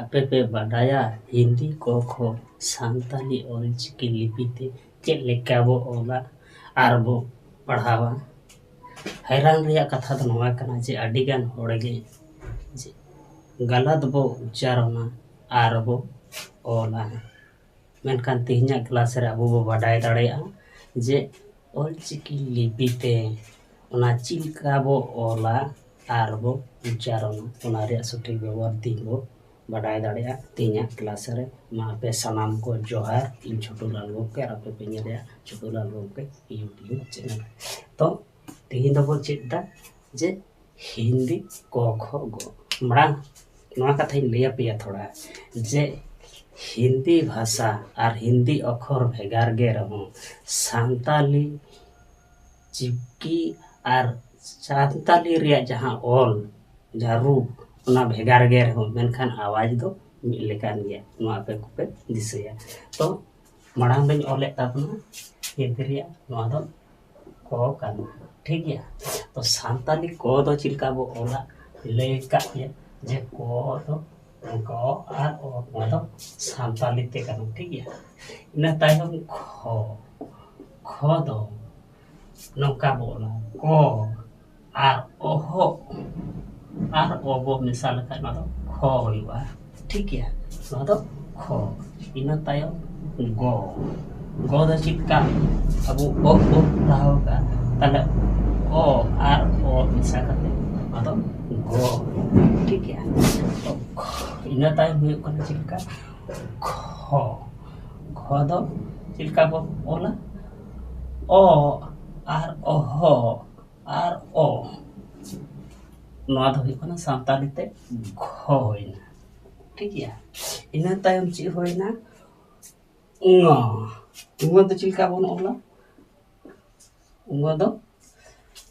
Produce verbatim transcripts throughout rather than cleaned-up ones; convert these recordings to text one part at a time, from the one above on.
ᱟᱯᱮ ᱯᱮ ᱵᱟᱰᱟᱭᱟ ᱦᱤᱱᱫᱤ ᱠᱚ ᱠᱷᱚ ᱥᱟᱱᱛᱟᱞᱤ ᱚᱞᱪᱤᱠᱤ ᱞᱤᱯᱤ ᱛᱮ ᱪᱮᱫ ᱞᱮᱠᱟ ᱵᱚ ᱚᱞᱟ ᱟᱨ ᱵᱚ ᱯᱟᱲᱦᱟᱣᱟ? ᱦᱟᱭᱨᱟᱱ ᱨᱮᱭᱟᱜ ᱠᱟᱛᱷᱟ ᱫᱚ ᱱᱚᱣᱟ ᱠᱟᱱᱟ ᱡᱮ ᱟᱹᱰᱤᱜᱟᱱ ᱦᱚᱲ ᱜᱮ ᱡᱮ ᱜᱟᱞᱟᱛ ᱵᱚ ᱩᱪᱪᱟᱨᱚᱱᱟ ᱟᱨ ᱵᱚ ᱚᱞᱟ᱾ ᱢᱮᱱᱠᱷᱟᱱ ᱛᱮᱦᱮᱧᱟᱜ ᱠᱞᱟᱥ ᱨᱮ ᱟᱵᱚ ᱵᱚ ᱵᱟᱰᱟᱭ ᱫᱟᱲᱮᱭᱟᱜᱼᱟ ᱡᱮ ᱚᱞᱪᱤᱠᱤ ᱞᱤᱯᱤ ᱛᱮ ᱚᱱᱟ ᱪᱮᱫ ᱞᱮᱠᱟ ᱵᱚ ᱚᱞᱟ ᱟᱨ ᱵᱚ ᱩᱪᱪᱟᱨᱚᱱᱟ, ᱚᱱᱟ ᱨᱮᱭᱟᱜ ᱥᱚᱴᱷᱤᱠ ᱵᱮᱵᱚᱦᱟᱨ ᱛᱮᱦᱮᱧ ᱵᱚ ᱵᱟᱰᱟᱭ ᱫᱟᱲᱮᱭᱟᱜᱼᱟ ᱛᱮᱦᱮᱧᱟᱜ ᱠᱞᱟᱥ ᱨᱮ᱾ ᱢᱟ ᱟᱯᱮ ᱥᱟᱱᱟᱢ ᱠᱚ ᱡᱚᱦᱟᱨ, ᱤᱧ ᱪᱷᱳᱴᱩ ᱞᱟᱞ ᱜᱚᱢᱠᱮ ᱟᱨ ᱟᱯᱮ ᱯᱮ ᱧᱮᱞᱮᱜᱼᱟ ᱪᱷᱳᱴᱩ ᱞᱟᱞ ᱜᱚᱢᱠᱮ YouTube ᱪᱮᱱᱮᱞ᱾ ᱛᱚ ᱛᱮᱦᱮᱧ ᱫᱚᱵᱚ ᱪᱮᱫ ᱮᱫᱟ ᱡᱮ ᱦᱤᱱᱫᱤ ᱠᱚ ᱠᱷᱚ ᱜᱚ᱾ ᱢᱟᱲᱟᱝ ᱱᱚᱣᱟ ᱠᱟᱛᱷᱟᱧ ᱞᱟᱹᱭ ᱟᱯᱮᱭᱟ ᱛᱷᱚᱲᱟ ᱡᱮ ᱦᱤᱱᱫᱤ ᱵᱷᱟᱥᱟ ᱟᱨ ᱦᱤᱱᱫᱤ ᱚᱠᱷᱚᱨ ᱵᱷᱮᱜᱟᱨ ᱜᱮ ᱨᱮᱦᱚᱸ ᱥᱟᱱᱛᱟᱞᱤ ᱪᱤᱠᱤ ᱟᱨ ᱥᱟᱱᱛᱟᱞᱤ ᱨᱮᱭᱟᱜ ᱡᱟᱦᱟᱸ ᱚᱞ, ᱡᱟᱦᱟᱸ ᱨᱩᱯ, ᱚᱱᱟ ᱵᱷᱮᱜᱟᱨ ᱜᱮ ᱨᱮᱦᱚᱸ ᱢᱮᱱᱠᱷᱟᱱ ᱟᱣᱟᱡᱽ ᱫᱚ ᱢᱤᱫ ᱞᱮᱠᱟᱱ ᱜᱮᱭᱟ᱾ ᱱᱚᱣᱟ ᱟᱯᱮ ᱠᱚᱯᱮ ᱫᱤᱥᱟᱹᱭᱟ᱾ ᱛᱚ ᱢᱟᱲᱟᱝ ᱫᱚᱧ ᱚᱞᱮᱫ ᱛᱟᱵᱚᱱᱟ ᱦᱤᱱᱫᱤ ᱨᱮᱭᱟᱜ, ᱱᱚᱣᱟ ᱫᱚ ᱠᱚ ᱠᱟᱱᱟ, ᱴᱷᱤᱠ ᱜᱮᱭᱟ᱾ ᱛᱚ ᱥᱟᱱᱛᱟᱞᱤ ᱠᱚ ᱫᱚ ᱪᱮᱫ ᱞᱮᱠᱟ ᱵᱚ ᱚᱞᱟ ᱞᱟᱹᱭ ᱠᱟᱜ ᱯᱮᱭᱟ ᱡᱮ ᱠᱚ ᱫᱚ ᱜᱚ ᱟᱨ ᱚ, ᱱᱚᱣᱟ ᱫᱚ ᱥᱟᱱᱛᱟᱞᱤ ᱛᱮ ᱠᱟᱱᱟ, ᱴᱷᱤᱠ ᱜᱮᱭᱟ᱾ ᱤᱱᱟᱹ ᱛᱟᱭᱚᱢ ᱠᱷᱚ, ᱠᱷᱚ ᱫᱚ ᱱᱚᱝᱠᱟ ᱵᱚ ᱚᱞᱟ ᱠᱚ ᱟᱨ ᱚᱦᱚ ᱟᱨ ᱚ ᱵᱚ ᱢᱮᱥᱟ ᱞᱮᱠᱷᱟᱱ ᱱᱚᱣᱟ ᱫᱚ ᱠᱷᱚ ᱦᱩᱭᱩᱜᱼᱟ, ᱴᱷᱤᱠ ᱜᱮᱭᱟ᱾ ᱱᱚᱣᱟ ᱫᱚ ᱠᱷᱚ᱾ ᱤᱱᱟᱹ ᱛᱟᱭᱚᱢ ᱜᱚ᱾ ᱜᱚ ᱫᱚ ᱪᱮᱫ ᱞᱮᱠᱟ? ᱟᱵᱚ ᱚ ᱵᱚ ᱯᱟᱲᱦᱟᱣ ᱟᱠᱟᱫ, ᱛᱟᱦᱞᱮ ᱚ ᱟᱨ ᱚ ᱢᱮᱥᱟ ᱠᱟᱛᱮ ᱱᱚᱣᱟ ᱫᱚ ᱜᱚ, ᱴᱷᱤᱠ ᱜᱮᱭᱟ᱾ ᱛᱚ ᱤᱱᱟᱹ ᱛᱟᱭᱚᱢ ᱦᱩᱭᱩᱜ ᱠᱟᱱᱟ ᱪᱮᱫ ᱞᱮᱠᱟ? ᱠᱷᱚ᱾ ᱠᱷᱚ ᱫᱚ ᱪᱮᱫ ᱞᱮᱠᱟ ᱵᱚ ᱚᱞᱟ? ᱚ ᱟᱨ ᱚᱦᱚ ᱟᱨ ᱚ, ᱱᱚᱣᱟ ᱫᱚ ᱦᱩᱭᱩᱜ ᱠᱟᱱᱟ ᱥᱟᱱᱛᱟᱲᱤ ᱛᱮ ᱜᱷᱚ ᱦᱩᱭᱱᱟ, ᱴᱷᱤᱠ ᱜᱮᱭᱟ᱾ ᱤᱱᱟᱹ ᱛᱟᱭᱚᱢ ᱪᱮᱫ ᱦᱩᱭᱱᱟ? ᱩᱸᱜᱚ᱾ ᱩᱸᱜᱚ ᱫᱚ ᱪᱮᱫ ᱞᱮᱠᱟ ᱵᱚᱱ ᱚᱞᱟ? ᱩᱸᱜᱚ ᱫᱚ,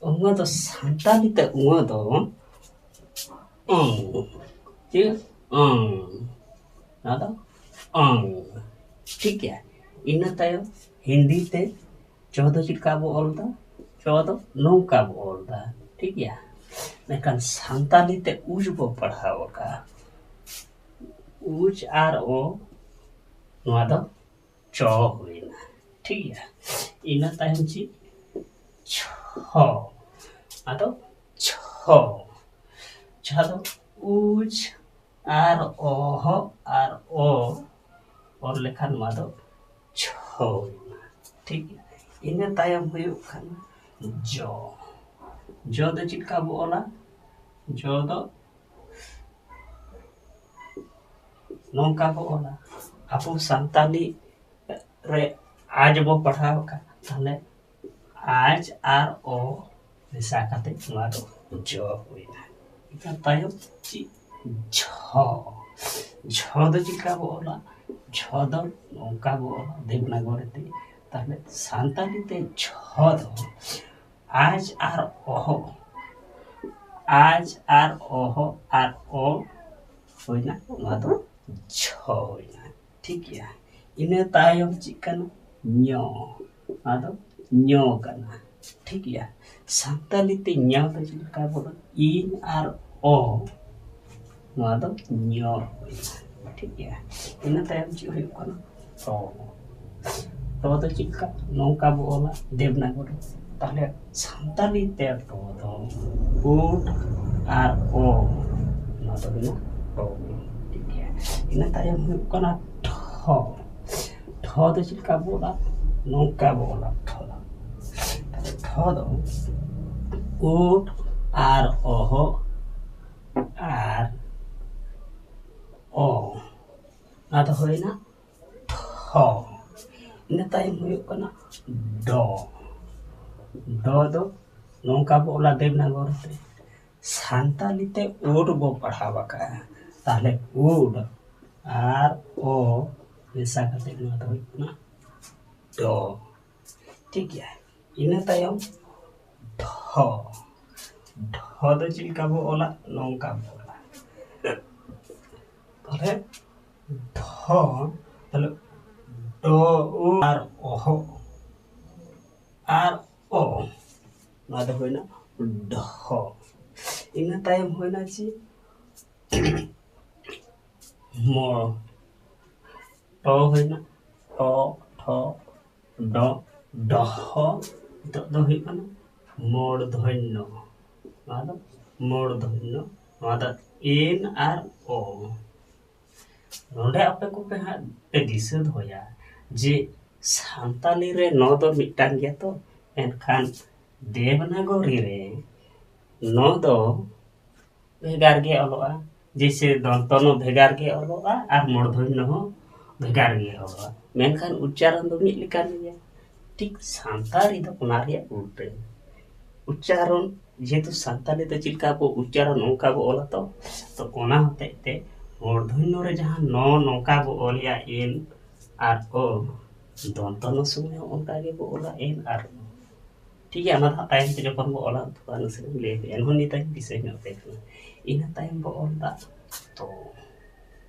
ᱩᱸᱜᱚ ᱫᱚ ᱥᱟᱱᱛᱟᱲᱤ ᱛᱮ ᱩᱸᱜᱚ ᱫᱚ ᱚᱝ, ᱪᱮᱫ? ᱚᱝ᱾ ᱱᱚᱣᱟ ᱫᱚ ᱚᱝ, ᱴᱷᱤᱠ ᱜᱮᱭᱟ᱾ ᱤᱱᱟᱹ ᱛᱟᱭᱚᱢ ᱦᱤᱱᱫᱤ ᱛᱮ ᱪᱚ ᱫᱚ ᱪᱮᱫ ᱞᱮᱠᱟ ᱵᱚ ᱚᱞ ᱮᱫᱟ? ᱪᱚ ᱫᱚ ᱱᱚᱝᱠᱟ ᱵᱚ ᱚᱞ ᱮᱫᱟ, ᱴᱷᱤᱠ ᱜᱮᱭᱟ᱾ ᱢᱮᱱᱠᱷᱟᱱ ᱥᱟᱱᱛᱟᱲᱤ ᱛᱮ ᱩᱡᱽ ᱵᱚ ᱯᱟᱲᱦᱟᱣ ᱟᱠᱟᱫᱼᱟ᱾ ᱩᱪ ᱟᱨ ᱚ, ᱱᱚᱣᱟ ᱫᱚ ᱪᱚ ᱦᱩᱭᱱᱟ᱾ ᱴᱷᱤᱠ ᱜᱮᱭᱟ, ᱤᱱᱟᱹ ᱛᱟᱭᱚᱢ ᱪᱮᱫ? ᱪᱷᱚ᱾ ᱟᱫᱚ ᱪᱷᱚ, ᱡᱟᱦᱟᱸ ᱫᱚ ᱩᱪ ᱟᱨ ᱚᱦᱚ ᱟᱨ ᱚ ᱚᱞ ᱞᱮᱠᱷᱟᱱ ᱱᱚᱣᱟ ᱫᱚ ᱪᱷᱚ ᱦᱩᱭᱱᱟ᱾ ᱴᱷᱤᱠ ᱜᱮᱭᱟ, ᱤᱱᱟᱹ ᱛᱟᱭᱚᱢ ᱦᱩᱭᱩᱜ ᱠᱟᱱᱟ ᱡᱚ᱾ ᱡᱚ ᱫᱚ ᱪᱮᱫ ᱞᱮᱠᱟ ᱵᱚ ᱚᱞᱟ? ᱡᱚ ᱫᱚ ᱱᱚᱝᱠᱟ ᱵᱚ ᱚᱞᱟ, ᱟᱵᱚ ᱥᱟᱱᱛᱟᱞᱤ ᱨᱮ ᱟᱡ ᱵᱚ ᱯᱟᱲᱦᱟᱣ ᱟᱠᱟᱫ, ᱛᱟᱦᱞᱮ ᱟᱡ ᱟᱨ ᱚ ᱢᱮᱥᱟ ᱠᱟᱛᱮ ᱱᱚᱣᱟ ᱫᱚ ᱡᱚ ᱦᱩᱭᱱᱟ᱾ ᱤᱱᱟᱹ ᱛᱟᱭᱚᱢ ᱪᱮᱫ? ᱡᱷᱚ᱾ ᱡᱷᱚ ᱫᱚ ᱪᱮᱫ ᱞᱮᱠᱟ ᱵᱚ ᱚᱞᱟ? ᱡᱷᱚ ᱫᱚ ᱱᱚᱝᱠᱟ ᱵᱚ ᱚᱞᱟ ᱫᱮᱵᱽᱱᱟᱜᱚᱨᱤ ᱛᱮ᱾ ᱛᱟᱦᱞᱮ ᱥᱟᱱᱛᱟᱲᱤ ᱛᱮ ᱡᱷᱚ ᱫᱚ ᱟᱡ ᱟᱨ ᱚᱦᱚ, ᱟᱡ ᱟᱨ ᱚᱦᱚ ᱟᱨ ᱚ ᱦᱩᱭᱱᱟ, ᱱᱚᱣᱟ ᱫᱚ ᱡᱷᱚ ᱦᱩᱭᱱᱟ᱾ ᱴᱷᱤᱠ ᱜᱮᱭᱟ, ᱤᱱᱟᱹ ᱛᱟᱭᱚᱢ ᱪᱮᱫ ᱠᱟᱱᱟ? ᱧᱚ᱾ ᱱᱚᱣᱟ ᱫᱚ ᱧᱚ ᱠᱟᱱᱟ᱾ ᱴᱷᱤᱠ ᱜᱮᱭᱟ, ᱥᱟᱱᱛᱟᱞᱤ ᱛᱮ ᱧᱚ ᱫᱚ ᱪᱮᱫ ᱞᱮᱠᱟ ᱵᱚᱱ? ᱤᱧ ᱟᱨ ᱚ, ᱱᱚᱣᱟ ᱫᱚ ᱧᱚ ᱦᱩᱭᱱᱟ᱾ ᱴᱷᱤᱠ ᱜᱮᱭᱟ, ᱤᱱᱟᱹ ᱛᱟᱭᱚᱢ ᱪᱮᱫ ᱦᱩᱭᱩᱜ ᱠᱟᱱᱟ? ᱴᱚ᱾ ᱴᱚ ᱫᱚ ᱪᱮᱫ ᱞᱮᱠᱟ? ᱱᱚᱝᱠᱟ ᱵᱚ ᱚᱞᱟ ᱫᱮᱵᱽᱱᱟᱜᱚᱨᱤ᱾ ᱛᱟᱦᱞᱮ ᱥᱟᱱᱛᱟᱞᱤ ᱛᱮ ᱴᱚ ᱫᱚ ᱩᱴ ᱟᱨ ᱚ, ᱱᱚᱣᱟ ᱫᱚ ᱦᱩᱭᱱᱟ ᱴᱚ᱾ ᱴᱷᱤᱠ ᱜᱮᱭᱟ, ᱤᱱᱟᱹ ᱛᱟᱭᱚᱢ ᱦᱩᱭᱩᱜ ᱠᱟᱱᱟ ᱴᱷᱚ᱾ ᱴᱷᱚ ᱫᱚ ᱪᱮᱫ ᱞᱮᱠᱟ ᱵᱚ ᱚᱞᱟ? ᱱᱚᱝᱠᱟ ᱵᱚ ᱚᱞᱟ ᱴᱷᱚ ᱫᱚ᱾ ᱛᱟᱦᱞᱮ ᱴᱷᱚ ᱫᱚ ᱩᱴ ᱟᱨ ᱚᱦᱚ ᱟᱨ ᱚ, ᱱᱚᱣᱟ ᱫᱚ ᱦᱩᱭᱱᱟ ᱴᱷᱚ᱾ ᱤᱱᱟᱹ ᱛᱟᱭᱚᱢ ᱦᱩᱭᱩᱜ ᱠᱟᱱᱟ ᱰᱚ᱾ ᱰᱚ ᱫᱚ ᱱᱚᱝᱠᱟ ᱵᱚ ᱚᱞᱟ ᱫᱮᱵᱽᱱᱟᱜᱚᱨᱤ ᱛᱮ, ᱥᱟᱱᱛᱟᱞᱤ ᱛᱮ ᱩᱰ ᱵᱚ ᱯᱟᱲᱦᱟᱣ ᱟᱠᱟᱫᱼᱟ, ᱛᱟᱦᱞᱮ ᱩᱰ ᱟᱨ ᱚ ᱢᱮᱥᱟ ᱠᱟᱛᱮ ᱱᱚᱣᱟ ᱫᱚ ᱦᱩᱭᱩᱜ ᱠᱟᱱᱟ ᱰᱚ᱾ ᱴᱷᱤᱠ ᱜᱮᱭᱟ, ᱤᱱᱟᱹ ᱛᱟᱭᱚᱢ ᱰᱷᱚ᱾ ᱰᱷᱚ ᱫᱚ ᱪᱮᱫ ᱞᱮᱠᱟ ᱵᱚ ᱚᱞᱟ? ᱱᱚᱝᱠᱟ ᱵᱚ ᱚᱞᱟ᱾ ᱛᱟᱦᱞᱮ ᱰᱷᱚ, ᱛᱟᱦᱞᱮ ᱰᱚ ᱩ ᱟᱨ ᱚᱦᱚ ᱟᱨ ᱚ, ᱱᱚᱣᱟ ᱫᱚ ᱦᱩᱭᱱᱟ ᱰᱷᱚ᱾ ᱤᱱᱟᱹ ᱛᱟᱭᱚᱢ ᱦᱩᱭᱱᱟ ᱪᱮᱫ? ᱢᱚ, ᱴᱚ ᱦᱩᱭᱱᱟ, ᱴᱚ, ᱴᱷᱚ, ᱰᱚ, ᱰᱚᱦᱚ᱾ ᱱᱤᱛᱚᱜ ᱫᱚ ᱦᱩᱭᱩᱜ ᱠᱟᱱᱟ ᱢᱚᱲᱫᱷᱚᱱᱱᱚ᱾ ᱱᱚᱣᱟ ᱫᱚ ᱢᱚᱲᱫᱷᱚᱱᱱᱚ, ᱱᱚᱣᱟ ᱫᱚ ᱮᱱ ᱟᱨ ᱚ᱾ ᱱᱚᱰᱮ ᱟᱯᱮ ᱠᱚᱯᱮ ᱦᱟᱸᱜ ᱯᱮ ᱫᱤᱥᱟᱹ ᱫᱚᱦᱚᱭᱟ ᱡᱮ ᱥᱟᱱᱛᱟᱞᱤ ᱨᱮ ᱱᱚ ᱫᱚ ᱢᱤᱫᱴᱟᱝ ᱜᱮᱭᱟ ᱛᱚ, ᱮᱱᱠᱷᱟᱱ ᱫᱮᱵᱽᱱᱟᱜᱚᱨᱤ ᱨᱮ ᱱᱚ ᱫᱚ ᱵᱷᱮᱜᱟᱨ ᱜᱮ ᱚᱞᱚᱜᱼᱟ᱾ ᱡᱮᱭᱥᱮ ᱫᱚᱱᱛᱚ ᱱᱚ ᱵᱷᱮᱜᱟᱨ ᱜᱮ ᱚᱞᱚᱜᱼᱟ ᱟᱨ ᱢᱚᱲᱫᱷᱚᱱᱱᱚ ᱦᱚᱸ ᱵᱷᱮᱜᱟᱨ ᱜᱮ ᱚᱞᱚᱜᱼᱟ, ᱢᱮᱱᱠᱷᱟᱱ ᱩᱪᱪᱟᱨᱚᱱ ᱫᱚ ᱢᱤᱫ ᱞᱮᱠᱟᱱ ᱜᱮᱭᱟ᱾ ᱴᱷᱤᱠ ᱥᱟᱱᱛᱟᱲᱤ ᱫᱚ ᱚᱱᱟ ᱨᱮᱭᱟᱜ ᱩᱞᱴᱟᱹ᱾ ᱩᱪᱪᱟᱨᱚᱱ, ᱡᱮᱦᱮᱛᱩ ᱥᱟᱱᱛᱟᱲᱤ ᱫᱚ ᱪᱮᱫ ᱞᱮᱠᱟ ᱵᱚ ᱩᱪᱪᱟᱨᱚᱱ ᱚᱱᱠᱟ ᱵᱚ ᱚᱞᱟ ᱛᱚ, ᱛᱚ ᱚᱱᱟ ᱦᱚᱛᱮᱡ ᱛᱮ ᱢᱚᱲᱫᱷᱚᱱᱱᱚ ᱨᱮ ᱡᱟᱦᱟᱸ ᱱᱚ ᱱᱚᱝᱠᱟ ᱵᱚ ᱚᱞᱮᱜᱼᱟ ᱮᱱ ᱟᱨ ᱚ, ᱫᱚᱱᱛᱚ ᱱᱚ ᱥᱚᱢᱚᱭ ᱦᱚᱸ ᱚᱱᱠᱟ ᱜᱮᱵᱚ ᱚᱞᱟ ᱮᱱ ᱟᱨ ᱚ᱾ ᱴᱷᱤᱠ ᱜᱮᱭᱟ, ᱚᱱᱟ ᱫᱚ ᱦᱟᱸᱜ ᱛᱟᱭᱚᱢ ᱛᱮ ᱡᱚᱠᱷᱚᱱ ᱵᱚ ᱚᱞᱟ ᱛᱚᱠᱷᱚᱱ ᱱᱟᱥᱮ ᱞᱟᱹᱭ ᱟᱯᱮ, ᱮᱱᱦᱚᱸ ᱱᱤᱛ ᱤᱧ ᱫᱤᱥᱟᱹ ᱧᱚᱜ ᱟᱯᱮ ᱠᱟᱱᱟ᱾ ᱤᱱᱟᱹ ᱛᱟᱭᱚᱢ ᱵᱚ ᱚᱞ ᱫᱟ ᱛᱚ,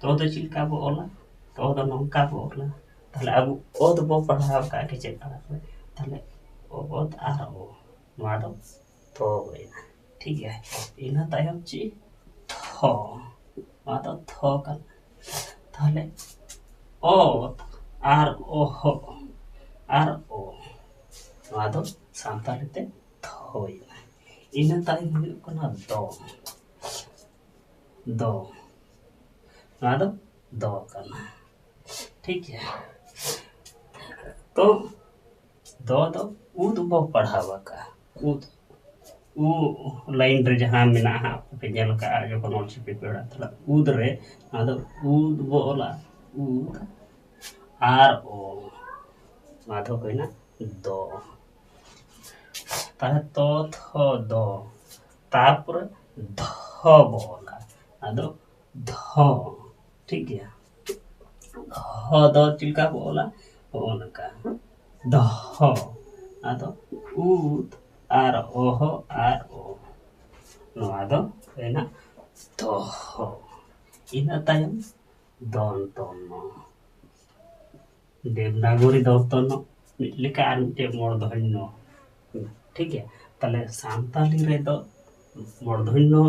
ᱛᱚ ᱫᱚ ᱪᱮᱫ ᱞᱮᱠᱟ ᱵᱚ ᱚᱞᱟ? ᱛᱚ ᱫᱚ ᱱᱚᱝᱠᱟ ᱵᱚ ᱚᱞᱟ᱾ ᱛᱟᱦᱞᱮ ᱟᱵᱚ ᱚ ᱫᱚᱵᱚ ᱯᱟᱲᱦᱟᱣ ᱟᱠᱟᱫ ᱜᱮ ᱪᱮᱫ ᱟᱲᱟᱝ ᱨᱮ? ᱛᱟᱦᱞᱮ ᱚ, ᱚᱛ ᱟᱨ ᱚ, ᱱᱚᱣᱟ ᱫᱚ ᱛᱚ ᱦᱩᱭᱱᱟ᱾ ᱴᱷᱤᱠ ᱜᱮᱭᱟ, ᱤᱱᱟᱹ ᱛᱟᱭᱚᱢ ᱪᱮᱫ? ᱛᱷᱚ᱾ ᱱᱚᱣᱟ ᱫᱚ ᱛᱷᱚ ᱠᱟᱱᱟ᱾ ᱛᱟᱦᱞᱮ ᱚᱛ ᱟᱨ ᱚᱦᱚ ᱟᱨ ᱚ, ᱱᱚᱣᱟ ᱫᱚ ᱥᱟᱱᱛᱟᱲᱤ ᱛᱮ ᱛᱷᱚ ᱦᱩᱭᱱᱟ᱾ ᱤᱱᱟᱹ ᱛᱟᱭᱚᱢ ᱦᱩᱭᱩᱜ ᱠᱟᱱᱟ ᱫᱚ, ᱫᱚ, ᱱᱚᱣᱟ ᱫᱚ ᱫᱚ ᱠᱟᱱᱟ᱾ ᱴᱷᱤᱠ ᱜᱮᱭᱟ, ᱛᱚ ᱫᱚ ᱫᱚ ᱩᱫ ᱵᱚ ᱯᱟᱲᱦᱟᱣ ᱟᱠᱟᱫᱼᱟ᱾ ᱩᱫ, ᱩ ᱞᱟᱭᱤᱱ ᱨᱮ ᱡᱟᱦᱟᱸ ᱢᱮᱱᱟᱜᱼᱟ ᱦᱟᱸᱜ, ᱟᱯᱮ ᱯᱮ ᱧᱮᱞ ᱟᱠᱟᱫᱼᱟ ᱡᱚᱠᱷᱚᱱ ᱚᱞ ᱪᱤᱠᱤ ᱯᱮ ᱯᱟᱲᱦᱟᱜ, ᱛᱟᱦᱞᱮ ᱩᱫ ᱨᱮ, ᱱᱚᱣᱟ ᱫᱚ ᱩᱫ ᱵᱚ ᱚᱞᱟ, ᱩᱫ ᱟᱨ ᱚ, ᱱᱚᱣᱟ ᱫᱚ ᱦᱩᱭᱱᱟ ᱫᱚ᱾ ᱛᱟᱦᱞᱮ ᱛᱚ ᱛᱷᱚ ᱫᱚ, ᱛᱟᱨᱯᱚᱨᱮ ᱫᱷᱚ ᱵᱚ ᱚᱞᱟ, ᱟᱫᱚ ᱫᱷᱚ᱾ ᱴᱷᱤᱠ ᱜᱮᱭᱟ, ᱫᱷᱚ ᱫᱚ ᱪᱮᱫ ᱞᱮᱠᱟ ᱵᱚ ᱚᱞᱟ? ᱦᱚᱸᱜᱼᱚ ᱱᱚᱝᱠᱟ, ᱫᱷᱚ᱾ ᱟᱫᱚ ᱩᱫ ᱟᱨ ᱚᱦᱚ ᱟᱨ ᱚ, ᱱᱚᱣᱟ ᱫᱚ ᱦᱩᱭᱱᱟ ᱫᱚᱦᱚ᱾ ᱤᱱᱟᱹ ᱛᱟᱭᱚᱢ ᱫᱚᱱᱛᱚ ᱱᱚ᱾ ᱫᱮᱵᱽᱱᱟᱜᱚᱨᱤ ᱫᱚᱱᱛᱚ ᱱᱚ ᱢᱤᱫ ᱞᱮᱠᱟ ᱟᱨ ᱢᱤᱫᱴᱮᱱ ᱢᱚᱲᱫᱷᱚᱱᱱᱚ᱾ ᱴᱷᱤᱠ ᱜᱮᱭᱟ, ᱛᱟᱦᱞᱮ ᱥᱟᱱᱛᱟᱞᱤ ᱨᱮᱫᱚ ᱢᱚᱲᱫᱷᱚᱱᱱᱚ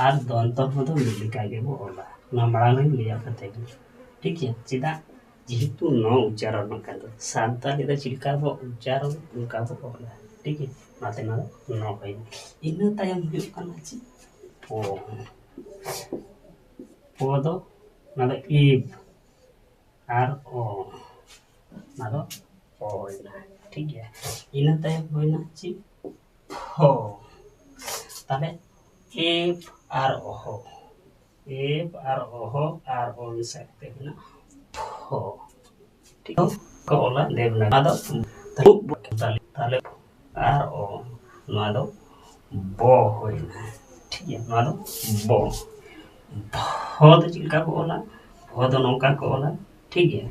ᱟᱨ ᱫᱚᱱᱛᱚ ᱱᱚ ᱫᱚ ᱢᱤᱫ ᱞᱮᱠᱟ ᱜᱮᱵᱚ ᱚᱞᱟ᱾ ᱱᱚᱣᱟ ᱢᱟᱲᱟᱝ ᱨᱮᱧ ᱞᱟᱹᱭᱟᱫ ᱠᱟᱛᱮ ᱜᱮ, ᱴᱷᱤᱠ ᱜᱮᱭᱟ? ᱪᱮᱫᱟᱜ? ᱡᱮᱦᱮᱛᱩ ᱱᱚ ᱩᱪᱪᱟᱨᱚᱱᱚᱜ ᱠᱟᱱ ᱫᱚ, ᱥᱟᱱᱛᱟᱲᱤ ᱫᱚ ᱪᱮᱫ ᱞᱮᱠᱟ ᱵᱚ ᱩᱪᱪᱟᱨᱚᱱ, ᱚᱱᱠᱟ ᱵᱚ ᱚᱞᱟ, ᱴᱷᱤᱠ ᱜᱮᱭᱟ? ᱚᱱᱟᱛᱮ ᱱᱚᱣᱟ ᱫᱚ ᱱᱚ ᱦᱩᱭᱱᱟ᱾ ᱤᱱᱟᱹ ᱛᱟᱭᱚᱢ ᱦᱩᱭᱩᱜ ᱠᱟᱱᱟ ᱪᱮᱫ? ᱯᱚ᱾ ᱯᱚ ᱫᱚ ᱚᱱᱟ ᱫᱚ ᱤᱯ ᱟᱨ ᱚ, ᱚᱱᱟ ᱫᱚ ᱚ ᱦᱩᱭᱱᱟ, ᱴᱷᱤᱠ ᱜᱮᱭᱟ? ᱤᱱᱟᱹ ᱛᱟᱭᱚᱢ ᱦᱩᱭᱱᱟ ᱪᱮᱫ? ᱯᱷᱚ᱾ ᱛᱟᱦᱞᱮ ᱮᱯ ᱟᱨ ᱚᱦᱚ, ᱮᱯ ᱟᱨ ᱚᱦᱚ ᱟᱨ ᱚ ᱢᱮᱥᱟ ᱠᱟᱛᱮ ᱦᱩᱭᱱᱟ ᱯᱷᱚ᱾ ᱴᱷᱤᱠ ᱜᱮᱭᱟ? ᱠᱚ ᱚᱞᱟ ᱫᱮᱵᱽᱱᱟᱜᱚᱨᱤ᱾ ᱚᱱᱟ ᱫᱚ ᱛᱟᱦᱞᱮ ᱟᱨ ᱚ, ᱱᱚᱣᱟ ᱫᱚ ᱵᱚ ᱦᱩᱭᱱᱟ, ᱴᱷᱤᱠ ᱜᱮᱭᱟ? ᱱᱚᱣᱟ ᱫᱚ ᱵᱚ᱾ ᱵᱷᱚ ᱫᱚ ᱪᱮᱫ ᱞᱮᱠᱟ ᱠᱚ ᱚᱞᱟ? ᱵᱷᱚ ᱫᱚ ᱱᱚᱝᱠᱟ ᱠᱚ ᱚᱞᱟ, ᱴᱷᱤᱠ ᱜᱮᱭᱟ?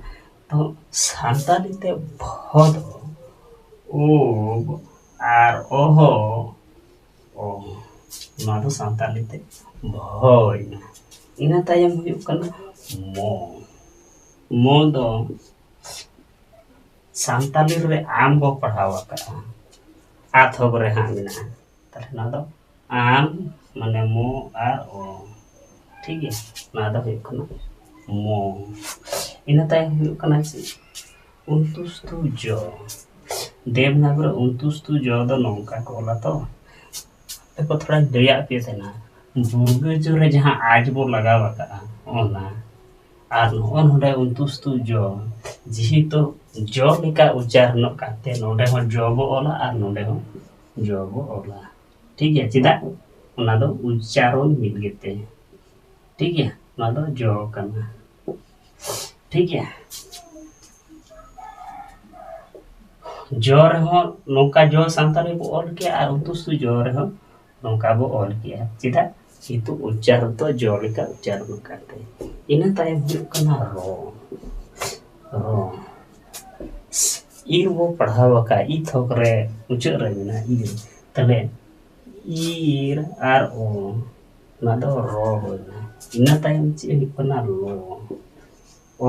ᱛᱚ ᱥᱟᱱᱛᱟᱲᱤ ᱛᱮ ᱵᱷᱚ ᱫᱚ ᱩᱵ ᱟᱨ ᱚᱦᱚ, ᱚ, ᱱᱚᱣᱟ ᱫᱚ ᱥᱟᱱᱛᱟᱲᱤ ᱛᱮ ᱵᱷᱚ ᱦᱩᱭᱱᱟ᱾ ᱤᱱᱟᱹ ᱛᱟᱭᱚᱢ ᱦᱩᱭᱩᱜ ᱠᱟᱱᱟ ᱢᱚ᱾ ᱢᱚ ᱫᱚ ᱥᱟᱱᱛᱟᱲᱤ ᱨᱮ ᱟᱢ ᱵᱚ ᱯᱟᱲᱦᱟᱣ ᱟᱠᱟᱫᱼᱟ, ᱟᱛᱷᱚᱠ ᱨᱮ ᱦᱟᱸᱜ ᱢᱮᱱᱟᱜᱼᱟ᱾ ᱛᱟᱦᱞᱮ ᱱᱚᱣᱟ ᱫᱚ ᱟᱢ, ᱢᱟᱱᱮ ᱢᱚ ᱟᱨ ᱚ, ᱴᱷᱤᱠ ᱜᱮᱭᱟ? ᱱᱚᱣᱟ ᱫᱚ ᱦᱩᱭᱩᱜ ᱠᱟᱱᱟ ᱢᱚ᱾ ᱤᱱᱟᱹ ᱛᱟᱭᱚᱢ ᱦᱩᱭᱩᱜ ᱠᱟᱱᱟ ᱪᱮᱫ? ᱩᱱᱛᱩᱥᱛᱩ ᱡᱚ᱾ ᱫᱮᱵᱽᱱᱟᱜᱚᱨᱤ ᱩᱱᱛᱩᱥᱛᱩ ᱡᱚ ᱫᱚ ᱱᱚᱝᱠᱟ ᱠᱚ ᱚᱞᱟ ᱛᱚ᱾ ᱟᱯᱮ ᱠᱚ ᱛᱷᱚᱲᱟᱧ ᱞᱟᱹᱭᱟᱫ ᱯᱮ ᱛᱟᱦᱮᱱᱟ, ᱵᱩᱨᱜᱟᱹ ᱡᱚ ᱨᱮ ᱡᱟᱦᱟᱸ ᱟᱡ ᱵᱚ ᱞᱟᱜᱟᱣ ᱟᱠᱟᱫᱼᱟ, ᱚᱱᱟ᱾ ᱟᱨ ᱱᱚᱜᱼᱚ ᱱᱚᱰᱮ ᱩᱱᱛᱩᱥᱛᱩ ᱡᱚ, ᱡᱮᱦᱮᱛᱩ ᱡᱚ ᱞᱮᱠᱟ ᱩᱪᱪᱟᱨᱚᱱᱚᱜ ᱠᱟᱱᱛᱮ, ᱱᱚᱰᱮ ᱦᱚᱸ ᱡᱚ ᱵᱚ ᱚᱞᱟ ᱟᱨ ᱱᱚᱰᱮ ᱦᱚᱸ ᱡᱚ ᱵᱚ ᱚᱞᱟ᱾ ᱴᱷᱤᱠ ᱜᱮᱭᱟ? ᱪᱮᱫᱟᱜ? ᱚᱱᱟ ᱫᱚ ᱩᱪᱪᱟᱨᱚᱱ ᱢᱤᱫ ᱜᱮᱛᱮ᱾ ᱴᱷᱤᱠ ᱜᱮᱭᱟ? ᱱᱚᱣᱟ ᱫᱚ ᱡᱚ ᱠᱟᱱᱟ᱾ ᱴᱷᱤᱠ ᱜᱮᱭᱟ? ᱡᱚ ᱨᱮᱦᱚᱸ ᱱᱚᱝᱠᱟ ᱡᱚ ᱥᱟᱱᱛᱟᱲᱤ ᱵᱚ ᱚᱞ ᱠᱮᱭᱟ ᱟᱨ ᱩᱱᱛᱩᱥᱛᱩ ᱡᱚ ᱨᱮᱦᱚᱸ ᱱᱚᱝᱠᱟ ᱵᱚ ᱚᱞ ᱠᱮᱭᱟ᱾ ᱪᱮᱫᱟᱜ? ᱠᱤᱱᱛᱩ ᱩᱪᱪᱟᱨᱚᱱ ᱫᱚ ᱡᱚ ᱞᱮᱠᱟ ᱩᱪᱪᱟᱨᱚᱱ ᱠᱟᱱᱛᱮ᱾ ᱤᱱᱟᱹ ᱛᱟᱭᱚᱢ ᱦᱩᱭᱩᱜ ᱠᱟᱱᱟ ᱨᱚ᱾ ᱨᱚ᱾ ᱤᱨ ᱵᱚ ᱯᱟᱲᱦᱟᱣ ᱟᱠᱟᱫ, ᱤ ᱛᱷᱚᱠ ᱨᱮ ᱢᱩᱪᱟᱹᱫ ᱨᱮ ᱢᱮᱱᱟᱜᱼᱟ ᱤᱨ᱾ ᱛᱟᱦᱞᱮ ᱤᱨ ᱟᱨ ᱚ, ᱚᱱᱟ ᱫᱚ ᱨᱚ ᱦᱩᱭᱱᱟ᱾ ᱤᱱᱟᱹ ᱛᱟᱭᱚᱢ ᱪᱮᱫ ᱦᱩᱭᱩᱜ ᱠᱟᱱᱟ? ᱞᱚ᱾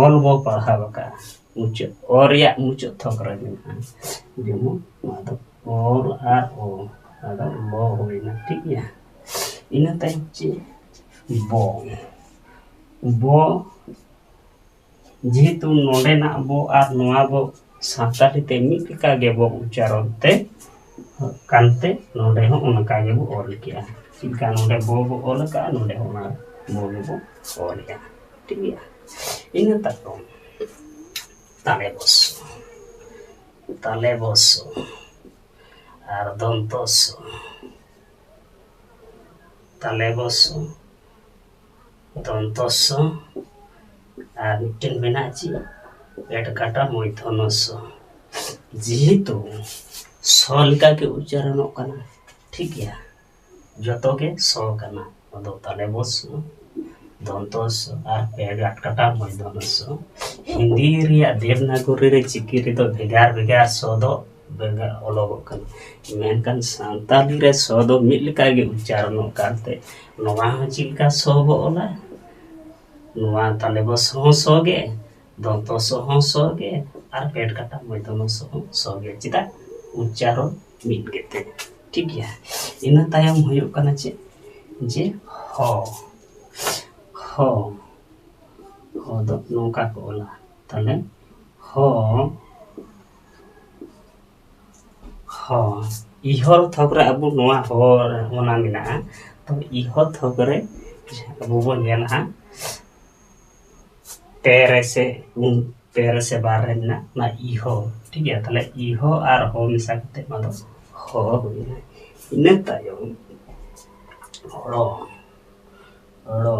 ᱚᱞ ᱵᱚ ᱯᱟᱲᱦᱟᱣ ᱟᱠᱟᱫᱼᱟ, ᱢᱩᱪᱟᱹᱫ, ᱚ ᱨᱮᱭᱟᱜ ᱢᱩᱪᱟᱹᱫ ᱛᱷᱚᱠ ᱨᱮ ᱢᱮᱱᱟᱜᱼᱟ᱾ ᱡᱮᱢᱚᱱ ᱱᱚᱣᱟ ᱫᱚ ᱚᱞ ᱟᱨ ᱚ, ᱱᱚᱣᱟ ᱫᱚ ᱞᱚ ᱦᱩᱭᱱᱟ, ᱴᱷᱤᱠ ᱜᱮᱭᱟ? ᱤᱱᱟᱹ ᱛᱟᱭᱚᱢ ᱪᱮᱫ? ᱵᱚ᱾ ᱵᱚ, ᱡᱮᱦᱮᱛᱩ ᱱᱚᱰᱮᱱᱟᱜ ᱵᱚ ᱟᱨ ᱱᱚᱣᱟ ᱵᱚ ᱥᱟᱱᱛᱟᱲᱤ ᱛᱮ ᱢᱤᱫ ᱞᱮᱠᱟ ᱜᱮᱵᱚ ᱩᱪᱪᱟᱨᱚᱱ ᱛᱮ ᱠᱟᱱᱛᱮ, ᱱᱚᱰᱮ ᱦᱚᱸ ᱚᱱᱠᱟ ᱜᱮᱵᱚ ᱚᱞ ᱠᱮᱜᱼᱟ᱾ ᱪᱮᱫ ᱞᱮᱠᱟ ᱱᱚᱰᱮ ᱵᱚ ᱵᱚ ᱚᱞ ᱠᱟᱜᱼᱟ, ᱱᱚᱰᱮ ᱦᱚᱸ ᱚᱱᱟ ᱵᱚ ᱜᱮᱵᱚ ᱚᱞᱮᱜᱼᱟ᱾ ᱴᱷᱤᱠ ᱜᱮᱭᱟ, ᱤᱱᱟᱹ ᱛᱟᱭᱚᱢ ᱛᱟᱞᱮᱵᱚᱥ, ᱛᱟᱞᱮᱵᱚᱥ ᱟᱨ ᱫᱚᱱᱛᱚᱥ, ᱛᱟᱞᱮᱵᱚᱥ, ᱫᱚᱱᱛᱚᱥ ᱟᱨ ᱢᱤᱫᱴᱮᱱ ᱢᱮᱱᱟᱜᱼᱟ ᱪᱮᱫ, ᱮᱴᱠᱟᱴᱟ ᱢᱚᱭᱫᱷᱚᱱᱚᱥ᱾ ᱡᱮᱦᱮᱛᱩ ᱥᱚ ᱞᱮᱠᱟ ᱜᱮ ᱩᱪᱪᱟᱨᱚᱱᱚᱜ ᱠᱟᱱᱟ, ᱴᱷᱤᱠ ᱜᱮᱭᱟ, ᱡᱚᱛᱚ ᱜᱮ ᱥᱚ ᱠᱟᱱᱟ᱾ ᱟᱫᱚ ᱛᱟᱞᱮᱵᱚᱥ, ᱫᱚᱱᱛᱚᱥ ᱟᱨ ᱯᱮ ᱜᱟᱴ ᱠᱟᱴᱟ ᱢᱚᱭᱫᱷᱚᱱᱚᱥ᱾ ᱦᱤᱱᱫᱤ ᱨᱮᱭᱟᱜ ᱫᱮᱵᱽᱱᱟᱜᱚᱨᱤ ᱨᱮ ᱪᱤᱠᱤ ᱨᱮᱫᱚ ᱵᱷᱮᱜᱟᱨ ᱵᱷᱮᱜᱟᱨ ᱥᱚ ᱫᱚ ᱵᱷᱮᱜᱟᱨ ᱚᱞᱚᱜᱚᱜ ᱠᱟᱱᱟ, ᱢᱮᱱᱠᱷᱟᱱ ᱥᱟᱱᱛᱟᱞᱤ ᱨᱮ ᱥᱚ ᱫᱚ ᱢᱤᱫ ᱞᱮᱠᱟ ᱜᱮ ᱩᱪᱪᱟᱨᱚᱱᱚᱜ ᱠᱟᱱᱛᱮ, ᱱᱚᱣᱟ ᱦᱚᱸ ᱪᱮᱫ ᱞᱮᱠᱟ ᱥᱚ ᱵᱚ ᱚᱞᱟ, ᱱᱚᱣᱟ ᱛᱟᱞᱮᱵᱚᱥ ᱦᱚᱸ ᱥᱚ ᱜᱮ, ᱫᱚᱱᱛᱚᱥ ᱦᱚᱸ ᱥᱚ ᱜᱮ, ᱟᱨ ᱯᱮᱴ ᱠᱟᱴᱟ ᱢᱚᱭᱫᱷᱚᱱᱚᱥ ᱦᱚᱸ ᱥᱚ ᱜᱮ᱾ ᱪᱮᱫᱟᱜ? ᱩᱪᱪᱟᱨᱚᱱ ᱢᱤᱫ ᱜᱮᱛᱮ᱾ ᱴᱷᱤᱠ ᱜᱮᱭᱟ, ᱤᱱᱟᱹ ᱛᱟᱭᱚᱢ ᱦᱩᱭᱩᱜ ᱠᱟᱱᱟ ᱪᱮᱫ? ᱡᱮ ᱦᱚ, ᱦᱚ, ᱦᱚ ᱫᱚ ᱱᱚᱝᱠᱟ ᱠᱚ ᱚᱞᱟ᱾ ᱛᱟᱦᱞᱮ ᱦᱚ, ᱦᱚ, ᱤᱦᱚᱨ ᱛᱷᱚᱠ ᱨᱮ ᱟᱵᱚ ᱱᱚᱣᱟ ᱦᱚ ᱚᱱᱟ ᱢᱮᱱᱟᱜᱼᱟ᱾ ᱛᱚ ᱤᱦᱚ ᱛᱷᱚᱠ ᱨᱮ ᱟᱵᱚ ᱵᱚᱱ ᱧᱮᱞᱟ ᱦᱟᱸᱜ, ᱯᱮ ᱨᱮ ᱥᱮ ᱩᱱ ᱯᱮ ᱨᱮ ᱥᱮ ᱵᱟᱨ ᱨᱮ ᱢᱮᱱᱟᱜ ᱚᱱᱟ ᱤᱦᱚ, ᱴᱷᱤᱠ ᱜᱮᱭᱟ᱾ ᱛᱟᱦᱞᱮ ᱤᱦᱚ ᱟᱨ ᱦᱚ ᱢᱮᱥᱟ ᱠᱟᱛᱮ ᱱᱚᱣᱟ ᱫᱚ ᱦᱚ ᱦᱩᱭᱱᱟ᱾ ᱤᱱᱟᱹ ᱛᱟᱭᱚᱢ ᱦᱚᱲᱚ, ᱦᱚᱲᱚ,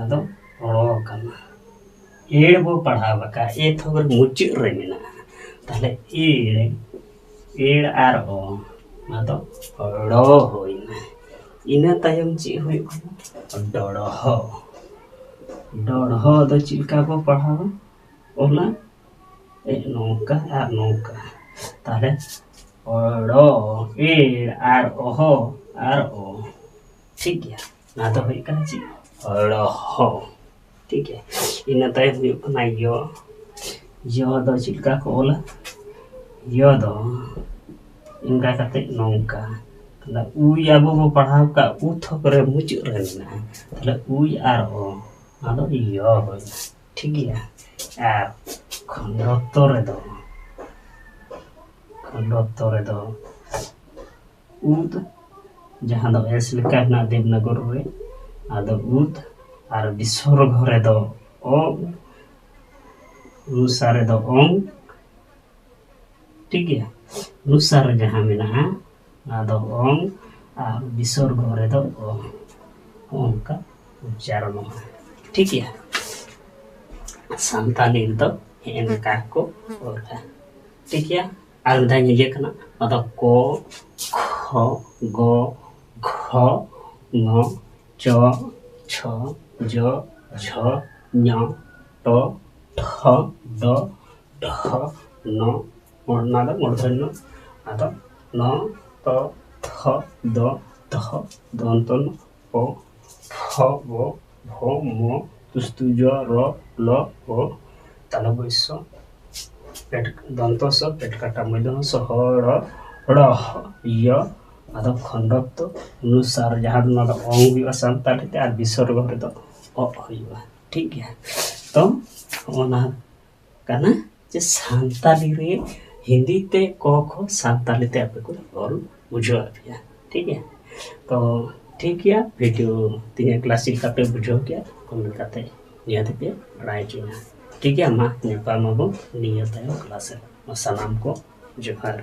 ᱟᱫᱚ ᱦᱚᱲᱚ ᱠᱟᱱᱟ᱾ ᱮᱲ ᱵᱚ ᱯᱟᱲᱦᱟᱣ ᱟᱠᱟᱫ, ᱮ ᱛᱷᱚᱠ ᱨᱮ ᱢᱩᱪᱟᱹᱫ ᱨᱮ ᱢᱮᱱᱟᱜᱼᱟ᱾ ᱛᱟᱦᱞᱮ ᱮᱲ, ᱮᱲ ᱟᱨ ᱚ, ᱚᱱᱟ ᱫᱚ ᱦᱚᱲᱚ ᱦᱩᱭᱱᱟ᱾ ᱤᱱᱟᱹ ᱛᱟᱭᱚᱢ ᱪᱮᱫ ᱦᱩᱭᱩᱜ ᱠᱟᱱᱟ? ᱰᱚᱲᱦᱚ᱾ ᱰᱚᱲᱦᱚ ᱫᱚ ᱪᱮᱫ ᱞᱮᱠᱟ ᱵᱚ ᱯᱟᱲᱦᱟᱣᱟ? ᱚᱞᱟ ᱮ ᱱᱚᱝᱠᱟ ᱟᱨ ᱱᱚᱝᱠᱟ᱾ ᱛᱟᱦᱞᱮ ᱚᱲᱚ, ᱮᱲ ᱟᱨ ᱚᱦᱚ ᱟᱨ ᱚ᱾ ᱴᱷᱤᱠ ᱜᱮᱭᱟ, ᱚᱱᱟ ᱫᱚ ᱦᱩᱭᱩᱜ ᱠᱟᱱᱟ ᱪᱮᱫ? ᱚᱲᱚᱦᱚ᱾ ᱴᱷᱤᱠ ᱜᱮᱭᱟ, ᱤᱱᱟᱹ ᱛᱟᱭᱚᱢ ᱦᱩᱭᱩᱜ ᱠᱟᱱᱟ ᱭᱚ᱾ ᱭᱚ ᱫᱚ ᱪᱮᱫ ᱞᱮᱠᱟ ᱠᱚ ᱚᱞᱟ? ᱭᱚ ᱫᱚ ᱚᱱᱠᱟ ᱠᱟᱛᱮ ᱱᱚᱝᱠᱟ, ᱛᱟᱦᱞᱮ ᱩᱭ ᱟᱵᱚ ᱵᱚ ᱯᱟᱲᱦᱟᱣ ᱠᱟᱜ ᱩ ᱛᱷᱚᱠ ᱨᱮ ᱢᱩᱪᱟᱹᱫ ᱨᱮ ᱢᱮᱱᱟᱜᱼᱟ᱾ ᱛᱟᱦᱞᱮ ᱩᱭ ᱟᱨ ᱚ, ᱚᱱᱟ ᱫᱚ ᱭᱚ ᱦᱩᱭᱱᱟ᱾ ᱴᱷᱤᱠ ᱜᱮᱭᱟ᱾ ᱟᱨ ᱠᱷᱚᱸᱰᱚᱛᱛᱚ ᱨᱮᱫᱚ, ᱠᱷᱚᱸᱰᱚᱛᱛᱚ ᱨᱮᱫᱚ ᱩᱫ, ᱡᱟᱦᱟᱸ ᱫᱚ ᱮᱥ ᱞᱮᱠᱟ ᱢᱮᱱᱟᱜᱼᱟ ᱫᱮᱵᱽᱱᱟᱜᱚᱨᱤ ᱨᱮ, ᱟᱫᱚ ᱩᱫ, ᱟᱨ ᱵᱤᱥᱚᱨᱜᱚ ᱨᱮᱫᱚ ᱚ, ᱚᱱᱩᱥᱟᱨ ᱨᱮᱫᱚ ᱚᱝ᱾ ᱴᱷᱤᱠ ᱜᱮᱭᱟ᱾ ᱚᱱᱩᱥᱟᱨ ᱨᱮ ᱡᱟᱦᱟᱸ ᱢᱮᱱᱟᱜᱼᱟ, ᱚᱱᱟ ᱫᱚ ᱚᱝ, ᱟᱨ ᱵᱤᱥᱚᱨᱜᱚ ᱨᱮᱫᱚ ᱚ᱾ ᱚᱱᱠᱟ ᱩᱪᱪᱟᱨᱚᱱᱚᱜᱼᱟ᱾ ᱴᱷᱤᱠ ᱜᱮᱭᱟ᱾ ᱥᱟᱱᱛᱟᱞᱤ ᱨᱮᱫᱚ ᱦᱮᱸ ᱱᱚᱝᱠᱟ ᱠᱚ ᱚᱞᱟ᱾ ᱴᱷᱤᱠ ᱜᱮᱭᱟ᱾ ᱟᱨ ᱢᱤᱫ ᱫᱷᱟᱣ ᱤᱧ ᱤᱭᱟᱹ ᱠᱟᱱᱟ, ᱚᱱᱟ ᱫᱚ ᱠᱚ, ᱠᱷᱚ, ᱜᱚ, ᱜᱷᱚ, ᱝᱚ, ᱪᱚ, ᱪᱷᱚ, ᱡᱚ, ᱡᱷᱚ, ᱧᱚ, ᱴᱚ, ᱴᱷᱚ, ᱰᱚ, ᱰᱷᱚ, ᱱᱚ, ᱚᱱᱟ ᱫᱚ ᱢᱩᱨᱫᱷᱚᱱᱭᱚ᱾ ᱟᱫᱚ ᱱᱚ, ᱛᱚ, ᱛᱷᱚ, ᱫᱚ, ᱫᱷᱚ, ᱫᱚᱱᱛᱚ ᱱᱚ, ᱯᱚ, ᱯᱷᱚ, ᱵᱚ, ᱵᱷᱚ, ᱢᱚ, ᱛᱩᱥᱛᱩ ᱡᱚ, ᱨᱚ, ᱞᱚ, ᱚ, ᱛᱟᱞᱚᱵ ᱥᱚ, ᱯᱮᱴ, ᱫᱚᱱᱛᱚ ᱥᱚ, ᱯᱮᱴ ᱠᱟᱴᱟ ᱢᱚᱭᱫᱚ ᱥᱚ, ᱦᱚ, ᱲᱚ, ᱲᱚ, ᱭᱚ᱾ ᱟᱫᱚ ᱠᱷᱚᱸᱰᱚᱛᱛᱚ ᱚᱱᱩᱥᱟᱨ ᱡᱟᱦᱟᱸ ᱫᱚ ᱱᱚᱣᱟ ᱫᱚ ᱚᱝ ᱦᱩᱭᱩᱜᱼᱟ ᱥᱟᱱᱛᱟᱲᱤ ᱛᱮ, ᱟᱨ ᱵᱤᱥᱚᱨᱜᱚ ᱨᱮᱫᱚ ᱚ ᱦᱩᱭᱩᱜᱼᱟ᱾ ᱴᱷᱤᱠ ᱜᱮᱭᱟ᱾ ᱛᱚ ᱚᱱᱟ ᱠᱟᱱᱟ ᱡᱮ ᱥᱟᱱᱛᱟᱞᱤ ᱨᱮ ᱦᱤᱱᱫᱤ ᱛᱮ ᱠᱚ ᱠᱷᱚ ᱥᱟᱱᱛᱟᱞᱤ ᱛᱮ ᱟᱯᱮ ᱠᱚ ᱚᱞ ᱵᱩᱡᱷᱟᱹᱣ ᱟᱯᱮᱭᱟ᱾ ᱴᱷᱤᱠ ᱜᱮᱭᱟ᱾ ᱛᱚ ᱴᱷᱤᱠ ᱜᱮᱭᱟ, ᱵᱷᱤᱰᱤᱭᱳ ᱛᱤᱧᱟᱹᱜ ᱠᱞᱟᱥ ᱪᱮᱫ ᱞᱮᱠᱟ ᱯᱮ ᱵᱩᱡᱷᱟᱹᱣ ᱠᱮᱜᱼᱟ, ᱠᱚᱢᱮᱱᱴ ᱠᱟᱛᱮ ᱱᱤᱭᱟᱹ ᱛᱮᱯᱮ ᱵᱟᱲᱟᱭ ᱦᱚᱪᱚᱧᱟ᱾ ᱴᱷᱤᱠ ᱜᱮᱭᱟ, ᱢᱟ ᱧᱟᱯᱟᱢ ᱟᱵᱚᱱ ᱱᱤᱭᱟᱹ ᱛᱟᱭᱚᱢ ᱠᱞᱟᱥ ᱨᱮ᱾ ᱢᱟ ᱥᱟᱱᱟᱢ ᱠᱚ ᱡᱚᱦᱟᱨ᱾